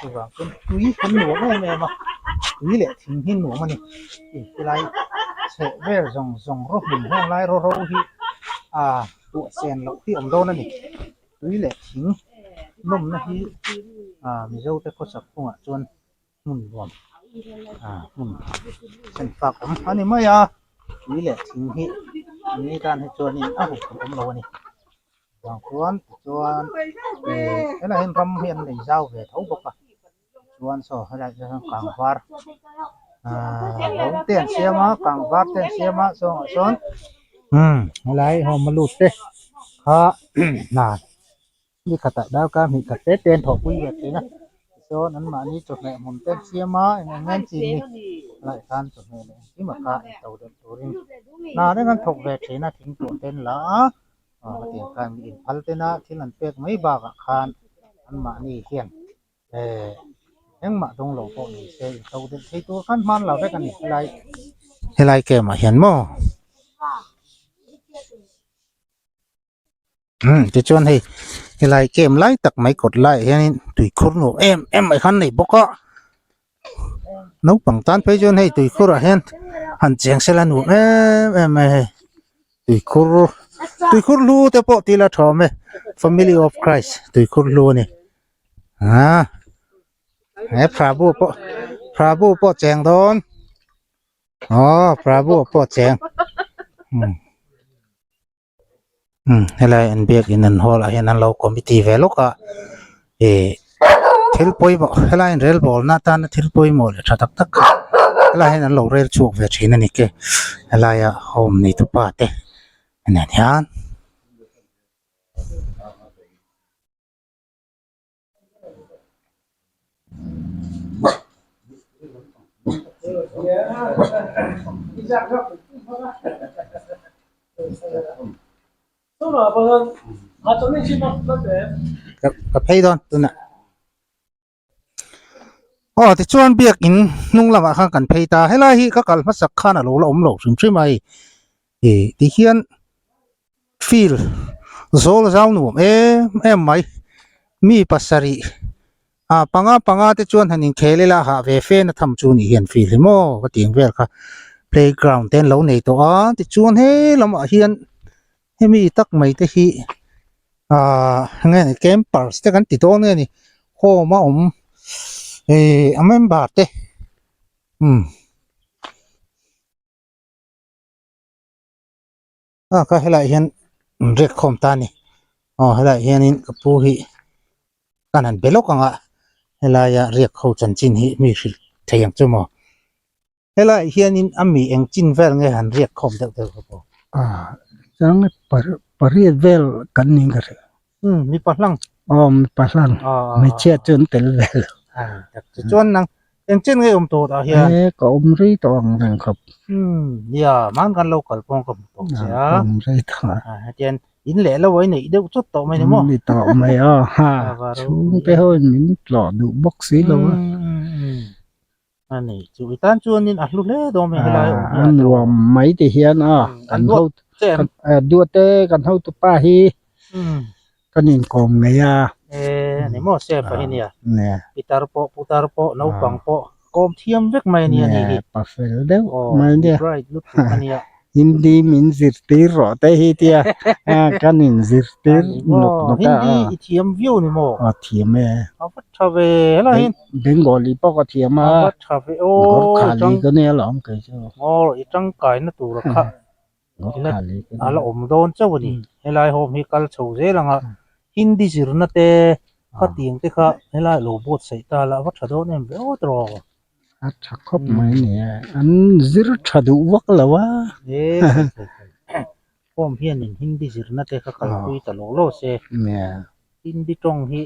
chuvang chuan tui kan nuam em em a tui leh thing hi nuam a ni ih helai chheh vel zawng zawng rawh hmun heng lai ro ro hi ah tuah sen loh hi awm dawn a ni tui leh thing nawmna hi ah mizo te khawsak kawngah chuan hmun nuam ah hmun sen fak awm a ni mai a tui leh thing hi an ni tan hi chuanin a huphurh awm lo a ni. Vang chuan tichuan ih helaiah hian ram hi an nei zau ve tho bawk a chuan saw helaiah hian kang var ahh lo te an siam a kang var te an siam a chungah chuan umm helai home a lut te kha hna ni khatah darkar hnih khat te te an thawhpui ve thin a tichuan anmahni chawhmeh hmun te an siam a eng eng nge an chin ni helaiah khan chawhmeh leh engkim a kha into deuh turin hna reng an thawk ve thin a thingtuah te an la a. Aw hetiang khan mi inphal tena thil an pek mai bakah khan anmahni hian eh engmah dawng lo pawh ni se into deuh thei tur khan hman lo vek a ni helai helai camp ah hian maw umm tichuan hei helai camp lai tak mai kawt laiah hianin tuikhur nuam em em mai khan nei bawk a naupang tan phei chuan hei tuikhur ah hian han cheng sela nuam em em mai hei tuikhur tuikhur hlu te pawh tila tha awm e family of christ tuikhur hlu a ni ah he prabhu pawh prabhu pawh cheng dawn aw prabhu pawh cheng umm. Umm helai an biakin an hall ah hian an lo committee ve lawk a ih thil pawimawh helai in rel bawlna atana thil pawimawh leh tha tak tak kha helai hian an lo rel chhuak ve thin a ni ke helaia home neitu pa te nen hian. Ka phei dawn tunah. Aw tichuan biakin hnung lamah khan kan phei ta helai hi ka kal hmasak khan a lo la awm lo hrim hrim a hei ih tihian field zawl zau nuam em em mai mi pasarih ah panga panga te chuan han inkhel ila hah ve fe na tham chu nih hian field hi maw ka tih ang vel kha playground te an lo nei tawh a tichuan he lamah hian hemi tak mai te hi ahh enge ni campers te kan ti dawn nge ni home a awm ihh a member te umm a kha helaiah hian an riak khawm ta a ni aw helaiah hianin ka pu hi kan han be lawk ang a helaia riak ho chanchin hi mi hrilh thei ang chu maw. Helaiah hianin a mi eng chin vel nge han riak khawm deuh deuh ka pawh.
Ah, chang pariat vel kan ning ka hria.
Um, mipa hlang.
Aw, mipa hlang. Hmeichhia chu an tel ve lo.
Ah, tak chu chuan nang eng chin nge awm tawh tah hian?
E, ka awm rei tawh ang reng khawp.
Um, nia, man kan lo kal pawng ka hmu tawh che a.
Ka awm rei tawh a.
Ah, hetian in leh lo a i neih deuh chawt tawh mai ni maw?
Ni tawh mai aw, ha, chhungte ho in min tlawh duh bawk si lo a.
Um, um, um. A ni, chu i tan chuanin a hlu hle dawn mai helai awm
hian. A nuam mai ti hian a, kan ho duat e kan hotu pa hi kan inkawm ngei a.
E ni maw se pa hi nia, pitar pawh putar pawh naupang pawh kawm thiam vek mai a nia ni hi.
Pa fel deuh mai nia.
Bright lutuk a nia.
Hindi min zirtir rawh te hi tia kan in zirtir nawk nawk a.
Hindi i thiam viau ni maw?
A thiam e.
A va tha ve helai hian.
Bengali pawh ka thiam a.
A va tha ve aw.
Gorkhali ka nia lawm kei chu.
Aw i tangkai na tur a kha.
Gorkhali ka nia.
A la awm dawn chauh a ni. Helai home hi kal chho zel ang a. Hindi zirna te khatiang te kha helai lo buatsaih ta la a va tha dawn em ve aw tawh.
A tha khawp mai a ni e, an zir tha duh vak lo a.
E form hianin Hindi zirna te kha kalpui ta lo lo se. Hindi tawng hi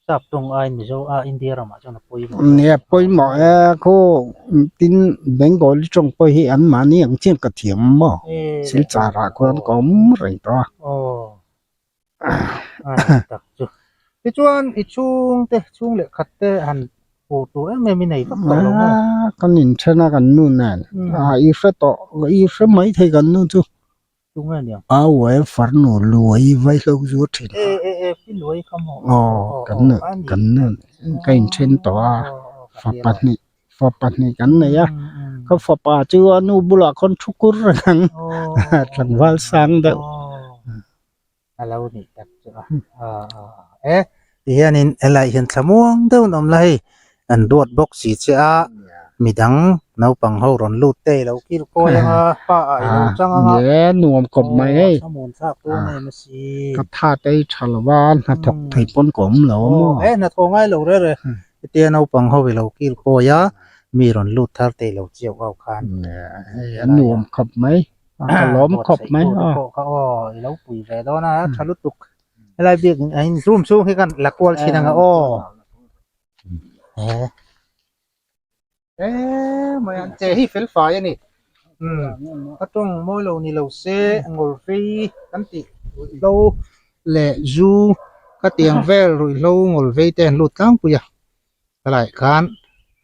sap tawng ai Mizo a India ramah chuan a pawimawh.
Nia pawimawh e khu tin Bengali tawng pawh hi an mahni ang chian ka thiam maw Silchar ah khuan ka awm reng tawh a.
Aw tak chu tichuan i chhungte chhung leh khat te han hmuh tur em em i nei vak tawh lo maw?
Kan inthen a kan nu nen a i hre tawh i hre mai thei kan nu chu
tunge aniang
Awe farnu luai vaihlo zu thin
e e e pi luai kha maw
aw kan nu kan nu ka inthen tawh a fapa hnih fapa hnih kan nei a ka fapa chu a nu bulah khawn thu kur reng ang tlangval sang deuh.
A lo nih tak chu a e ti hianin helai hian thlamuang deuh an awm la hei an duat bawk si che a midang naupang ho rawn lut te i lo kil kawi ang a pa ah i lo chang ang a
e nuam kawp mai hei
thlamuan thlak dawn em a si
ka tha te hi tha lo a hnathawk thei pawn ka awm lo a maw
e hnathawh ngai lo reh reh hetia naupang ho i lo kil kawi a mi rawn lut thar te i lo chiau au khan
hei a nuam khawp mai. Ka lawm khawp mai
a. Pawh kha aw i lo pui ve dawn a tha lutuk helai biak in a in room chhung hi khan la kual thin ang a aw e mai an che hi fel fai a ni um a tawng mawi lo ni lo se ngawl vei kan tih ruihhlo leh zu khatiang vel ruihhlo ngawl vei te an lut tlangpui a. Helai khan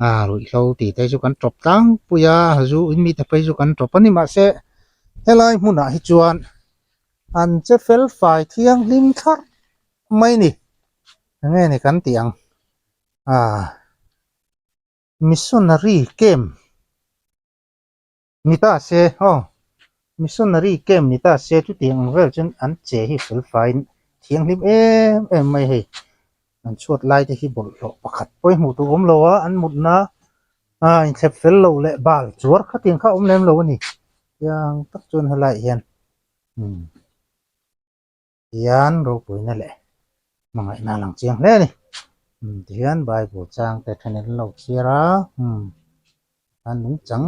ah ruihhlo tih te chu kan tawp tlangpui a zu in mite phei chu kan tawp a ni mahse helai hmunah hi chuan an che fel fai thianghlim thlarh mai a ni enge ni kan tih ang ah missionary camp Ni ta se aw, missionary camp ni ta se chutiang ang vel chuan an che hi fel faiin thianghlim em em mai hei. An chhuat lai te hi bawlhhlawh pakhat pawh hi hmuh tur awm lo a, an mutna a inthlep fel lo leh bal chuar khatiang kha a awm lem lo a ni. Tiang tak chuan helaiah hian umm hian ropuina leh hmangaihna a lang chiang hle a ni. Umm tihian bible chang te then an lo chhiar a umm a nungchang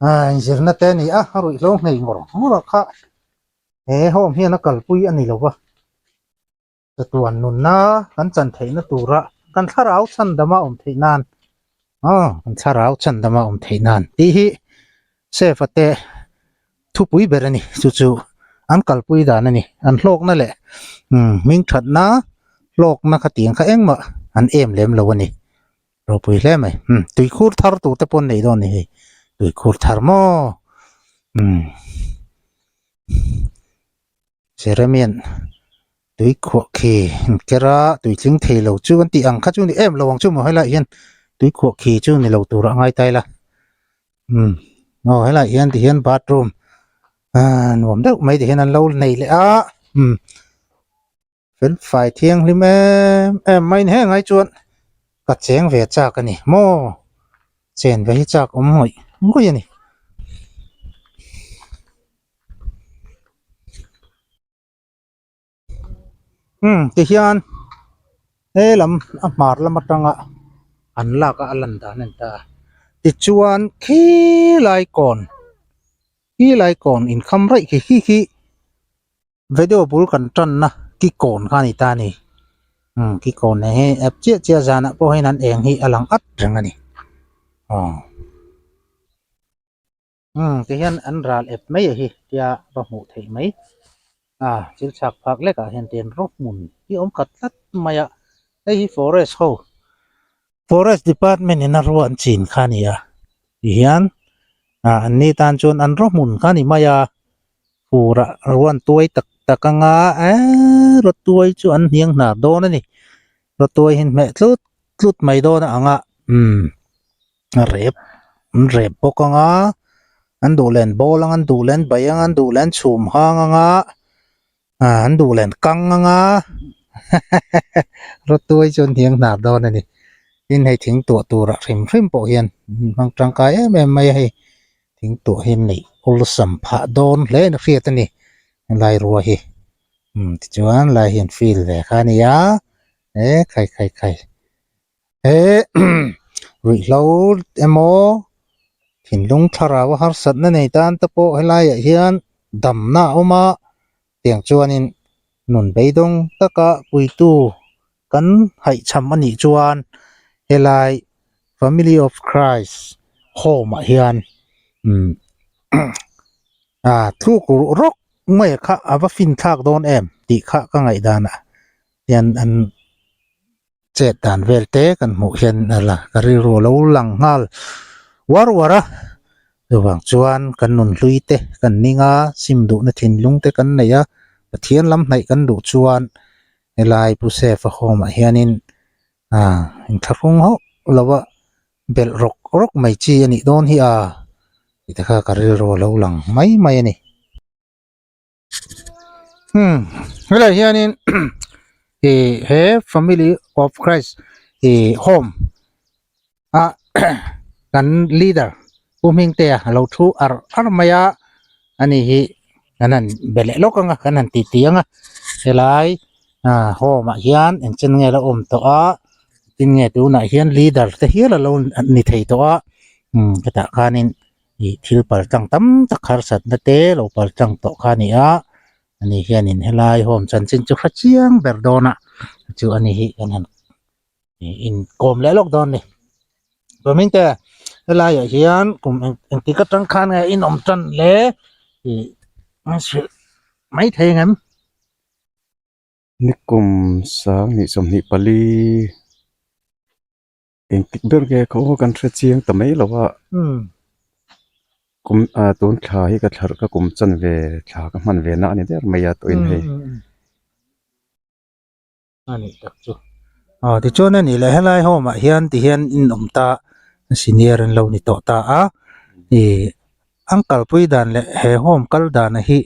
a inzirna te a ni a a ruihhlo nghei ngawr ngawr ah kha he home hian a kalpui a ni lo va chatuan nunna kan chan theihna tura kan thlarau chhandama awm theih nan aw kan thlarau chhandama awm theih nan tih hi Sefa te thupui ber a ni chu chu. an kalpui dan a ni an hlawkna leh umm hming thatna hlawkna kha tiang kha engmah an em lem lo a ni ropui hle mai umm tuikhur thar tur te pawh an nei dawn a ni hei tuikhur thar maw umm Jeremian tui khuah khi an ker a tui tling thei lo chu an tih ang kha chu ni em lo ang chu maw helaiah hian tui khuah khi chu ni lo turah a ngai ta ila umm aw helaiah hian ti hian bathroom ah nuam deuh mai ti hian an lo nei leh a umm fel fai thianghlim em em mai a ni heng ai chuan ka cheng ve chak a ni maw chen ve hi chak awm ngawih ngawih a ni. Umm tihian he lam a hmar lam atanga an lak a a lan dan a ni ta a tichuan khilai kawn khilai kawn inkham raih khi khi khi video bul kan tanna ki kawn kha a ni ta a ni umm ki kawn nei hi ep chiah chiah zanah pawh hian an eng hi a lang at reng a ni aw. Umm ti hian an ral ep mai a hi tia va hmuh theih mai a thil chhak phak lek ah hian tian rawk hmun hi a awm khat tlat mai a hei hi forest ho forest department in a rua an chin kha a ni a ti hian ah an ni tan chuan an raw hmun kha a ni mai a fur ah ruan tuai tak tak anga eee rawtuai chu an hniang hnar dawn a ni rawtuai hi an hmeh tlut tlut mai dawn a ang a umm. A rep an rep bawk ang a an duh leh an bawl ang an duh leh an baih ang an duh leh an chhum hang ang a ah an duh leh an kang ang a rawtuai chu an hniang hnar dawn a ni tin hei thing tuah turah hrim hrim pawh hian hmang tangkai em em mai a hei thing tuah hi an neih awlsam phah dawn hle in a hriat a ni helai rua hi umm tichuan lai hi an field ve kha a ni a e khai khai khai. He ruihhlo emaw thinlung thlarau a harsatna nei tan te pawh helaiah hian damna a awm a tiang chuanin nun beidawng taka puitu kan haihchham a nih chuan helai family of Christ home ah hian umm ah tluk ruh rawk mai kha a va fin thlak dawn em tih kha ka ngaihdanah hian an. Chet dan vel te kan hmuh hian a la ka rilru a lo lang nghal uar uar a chuvang chuan kan nun hlui te kan ning a sim duhna thinlung te kan nei a Pathian lam hnaih kan duh chuan helai Pu Sefa home ah hianin ah inthlahrung hauh lo a belh rawk rawk mai chi a nih dawn hi a tih te kha ka rilru a lo lang mai mai a ni. Hmm helai hianin ih he family of christ ih home a kan leader pu hmingtea a lo thu ar ar mai a ani hi kan han be leh lawk ang a kan han titi ang a helai ah home ah hian engchen nge la awm tawh a tin nge tunah hian leader te hial alo ni thei tawh a umm hetah khanin. ih thil pal tlang tam tak harsatna te lo pal tlang tawh kha a ni a ani hianin helai home chanchin chu hre chiang ber dawn a chu ani hi kan han ih inkawm leh lawk dawn a ni chuanin te helaiah hian kum eng engtik atang khan nge in awm tan le ih an hrilh mai thei ang em.
Ni kum sang hnih 24 Engtik ber nge ka aw kan hre chiang ta mai lo a kum ah tun thla hi ka thlarh ka kum chan ve thla ka hman ve na a ni der mai a tawhin hei.
A nih tak chu aw tichuan a nih leh helai home ah hian ti hian in awm ta senior an lo ni tawh ta a ih an kalpui dan leh he home kal dan hi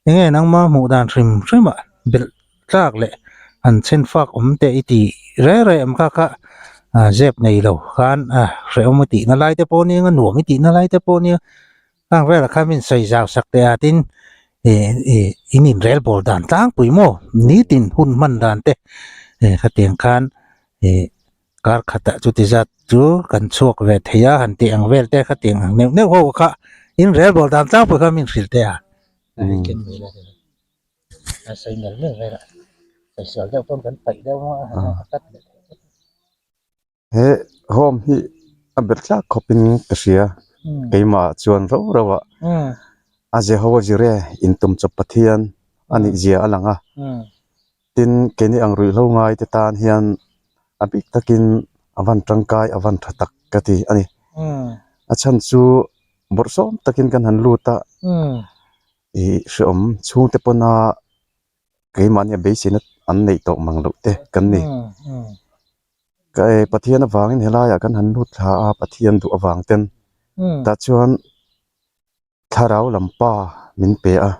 Enge nangma hmuh dan hrim hrim ah belh tlak leh an chhen fak awm teh i ti reng reng em kha kha ah zep nei lo khan ah hrehawm a tihna lai te pawh nia nuam i tihna lai te pawh nia khang velah khan min sawi zau sak teh a tin ih ih in inrel bawl dan tlangpui maw nitin hun hman dan te eh khatiang khan ih kar khatah chuti zat chu kan chhuak ve thei a han tih ang vel te khatiang ang neuh neuh ho kha inrel bawl dan tlangpui kha min hrilh teh a.
He home hi a ber tlak khawpin ka hria keimah chuan rauh rauh a. A Jehovah Jireh intum chawp Pathian a nih zia a lang a. Tin, keini ang ruihhlo ngai te tan hian a bik takin a van tangkai a van tha tak ka ti a ni. A chhan chu bawrhsawm takin kan han lut a, ih hreawm chhungte pawna keimahni a beiseina an neih tawh mang loh te kan ni. Ka e Pathian avangin helaiah kan han lut thla a, Pathian duh avang ten tah chuan thlarau lam pa min pe a,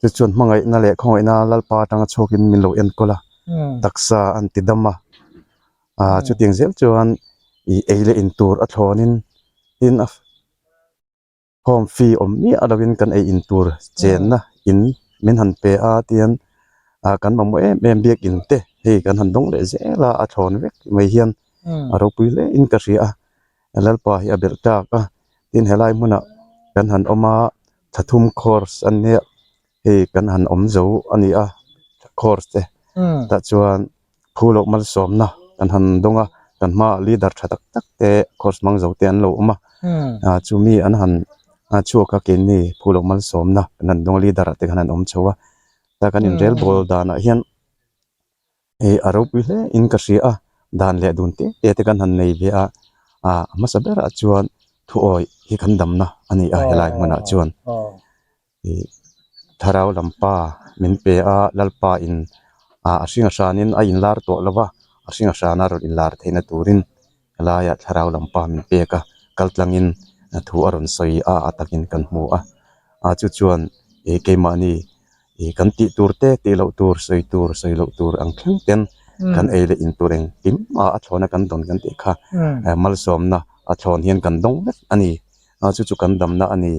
chu chuan hmangaihna leh khawngaihna Lalpa atanga chhuakin min lo enkawl a, taksa an ti dam a, ah chutiang zel chuan ih ei leh in tur a thlawnin tin a Home fee awm miah lovin kan ei in tur chenna in min han pe a tihian ah kan mamawh em em biakin te hei kan han dawng leh zel a a thlawn vek mai hian a ropui hle in ka hria a Lalpa hi a belh tak a tin helai hmunah kan han awm a thla thum course an nia hei kan han awm zo a ni a course te tah chuan Thu loh malsawmna kan han dawng a, kan hmaah leader tha tak tak te course hmang zo te an lo awm a, ah chumi an han chhuak a keini thu loh malsawmna kan han dawng a leader ah te khan an awm chho a, ta kan inrel bawl danah hian ih a ropui hle in ka hria a, dan leh dun te te te kan han nei ve a, ah a hmasa berah chuan thuawi hi kan damna a ni a helai hmunah chuan. Ih thlarau lam pa min pe a lalpa in ah a hring a hranin a inlar tawh lo va a hring a hrana rawn inlar theihna turin helaiah thlarau lam pa min pek a kal tlangin thu a rawn sawi a a takin kan hmu a ah chu chuan ih keimahni ih kan tih tur te tih loh tur sawi tur sawi loh tur ang thleng ten kan ei leh in tur engkim a a thlawna kan dawn kan tih kha malsawmna a thlawn hian kan dawng vek a ni a chu chu kan damna a ni.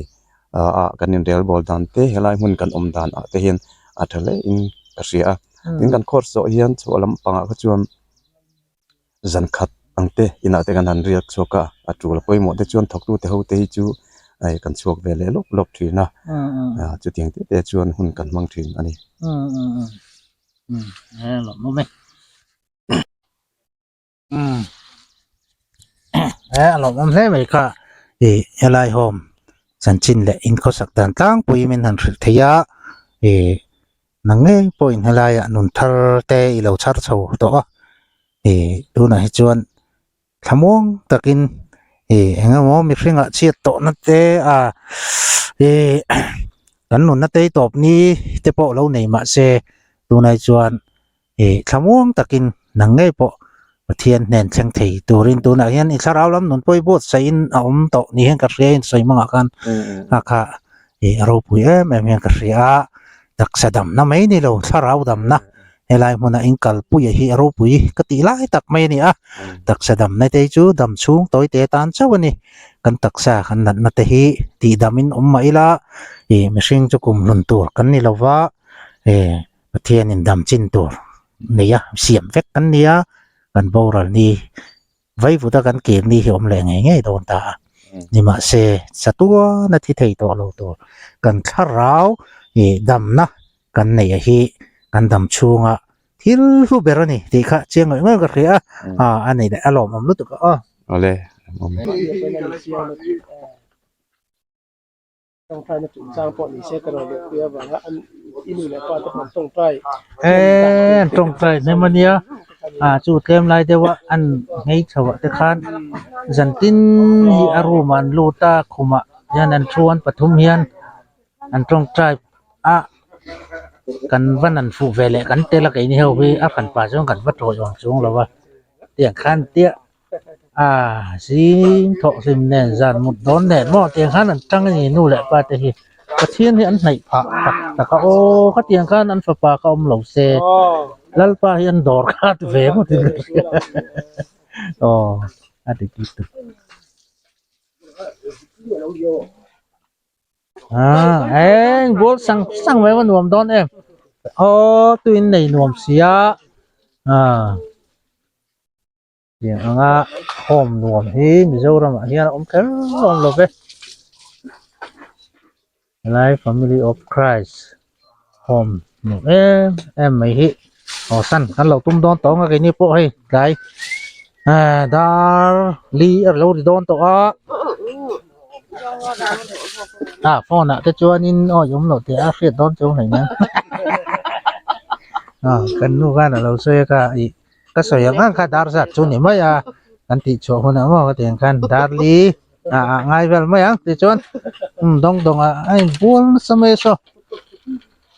ah ah kan inrel bawl dan te helai hmun kan awm dan ah te hian a tha hle in ka hria a tin kan course zawh hian chhuah lampangah kha chuan zan khat ang te inah te kan han riak chhuak a a tul pawimawh te chuan thawk tu te ho te hi chu hei kan chhuak ve leh lawp lawp thin a ah chutiang te te chuan hun kan hmang thin a ni.
He a lawmawm hle mai kha ih helai home chanchin leh inkhawsak dan tlangpui min han hrilh thei a ih nang ngei pawhin helaiah nun thar te i lo chhar chho tawh a ih tunah hi chuan thlamuang takin ih eng emaw mihringah chhiat tawhna te a ih kan nunna te tawp ni te pawh lo nei mahse tunah hi chuan. Ih thlamuang takin nang ngei pawh Pathian hnen thleng thei turin tunah hian i thlarau lam nun pawh i buatsaih in a awm tawh ni hian ka hria in sawi hmangah khan a kha ih a ropui em em hian ka hria a, taksa damna mai ni lo thlarau damna helai hmuna in kalpui a hi a ropui ka tih lai tak mai a ni a, taksa damna te hi chu dam chhung tawi te tan chauh a ni, kan taksa kan natna te hi tihdam in awm mah ila ih mihring chu kum hlun tur kan ni lova ih. Pathianin dam chin tur nei a siam vek kan ni a, kan boral ni vaivuta kan kir ni hi awm leh ngei ngei dawn ta a. Nimahse chatuan a thi thei tawh lo tur kan thlarau ih damna kan neih a hi kan dam chhunga thil hlu ber a ni tih kha chiang ngawih ngawih ka hria a, a ni leh a lawmawm lutuk a aw.
Awle, lawmawm.
Tawngtaina chungchang pawh ni se ka rawn leh pui avanga an i nu leh pa te pawh an tawngtai
Eh, an tawngtai hnem a nia. Ah, chu tlem lai deuh a an nghei chho ah te khan zantin hi a room ah an lut a, khumah hian an thu an pathum hian an tawngtai a, kan van an fuh ve leh kan tel a keini ho hi a hran pah chuan kan va tawih awm chuang lo a, tiang khan tiah Ah zing thawh hlim nen zan mut dawn nen maw tiang khan an tang a ni nu leh pa te hi Pathian hi an hnaih phah tak tak a aw khatiang khan an fapa ka awm lo se Lalpa hi an dawr khat ve ngawt in ka hria aw a dik lutuk. Ah eng ball sang sang mai a nuam dawn em aw tuin nei nuam sia ah. Tiang anga home nuam hi Mizoram ah hian a awm kher awm lo ve helai family of Christ home nuam em em mai hi aw san kan lo tum dawn tawh ang a keini pawh hei tlai ah dar li a lo ri dawn tawh a. A phone ah te chuanin awi awm loh teh a hriat dawn chu hlei nen a kan nu khan a lo sawi a kha ih ka sawi ang ang kha dar zat chu ni mai a kan tih chhuah hunah maw ka tih ang khan darli a ah ngai vel mai ang tichuan um dawng dawng ah a inbual nasa mai a saw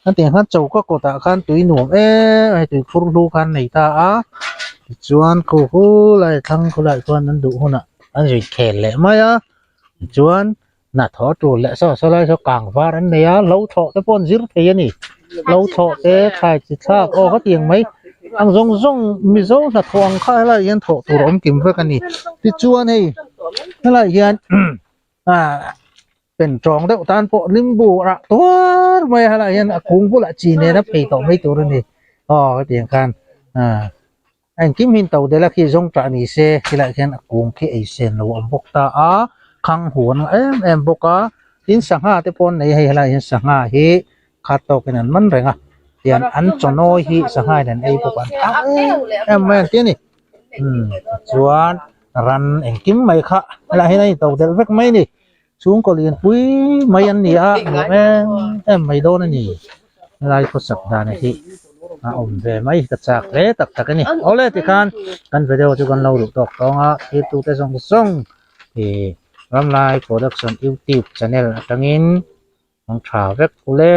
Kan tih ang khan choka kawtah khan tui nuam em em tui khur hlu khan nei ta a tichuan khu hu lai thlang khu lai chuan an duh hunah an zui khel leh mai a tichuan hnathawh tur leh saw saw lai saw kang var an nei a lo thlawh te pawh an zir thei a ni lo thlawh te thlai chi thlak aw ka ti ang mai ang zawng zawng mizo hnathawh ang kha helaiah hian thawh tur a awm kim vek a ni tichuan hei helaiah hian ah pen tawng deuh tan pawh limbu rah tuar mai a helaiah hian a kung bulah chi nen a phei tawh mai tur a ni aw hetiang khan ah engkim hi to delh a khi zawng tah ni se khilaiah khian a kung khi ei sen lo a awm bawk ta a khang huan a em em bawk a tin sangha te pawh an nei a hei helaiah hian sangha hi khat tawkin an man reng a tian an chawnawi hi sangha in an ei bawk a an thau em em mai an ti a ni umm tichuan ran engkim mai kha helaiah hian a in to delh vek mai a ni. Chhungkaw lianpui mai an ni a, nuam em em mai dawn a ni. Helai khawsak dan hi a awm ve mai ka chak hle tak tak a ni. Awle tikhan kan video chu kan lo duh tawk tawng a, thirtute zawng zawng ih Ramlai Production YouTube channel atangin hmang tha vek ule.